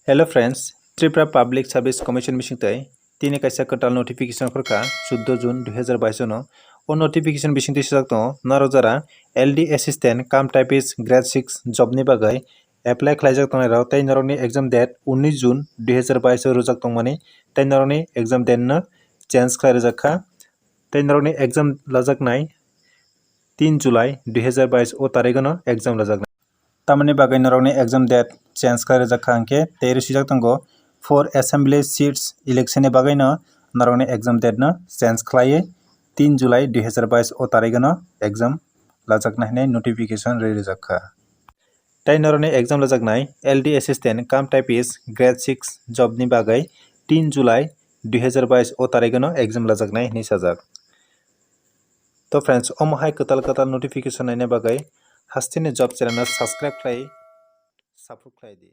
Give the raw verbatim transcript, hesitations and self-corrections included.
Hello friends, Tripura Public Service Commission bisingtwi tini kaisa kwtal notification khorkha chuddo June dui hazar bais no. O notification bisingtwi swijak tongo, norok jara L D assistant cum typist grade six job ni bagwi apply khlaijak tongnai rok tei norokni exam date unis June dui hazar bais o rwjak tongmani tei norokni exam date no change khlai rwjak kha tei norokni exam lajaknai tin July dui hazar bais o tarikh no exam lajaknai. Tamoni bagwi norokni exam date change khlai rwjak kha hwnkhe tei rw swijak tongo four assembly seats election ni bagwi no norokni exam date no change khlaiwi tin July dui hazar bais o tarikh no exam lajaknai hinwi notification rwi rwjak kha. Tei norokni exam lajaknai L D assistant cum typist grade six job ni bagwi tin July dui hazar bais o tarikh no exam lajaknai hinwi sajak. To friends, omo hai kwtal kwtal notification naina bagwi hasteni job channel no subscribe khlai support khlai di.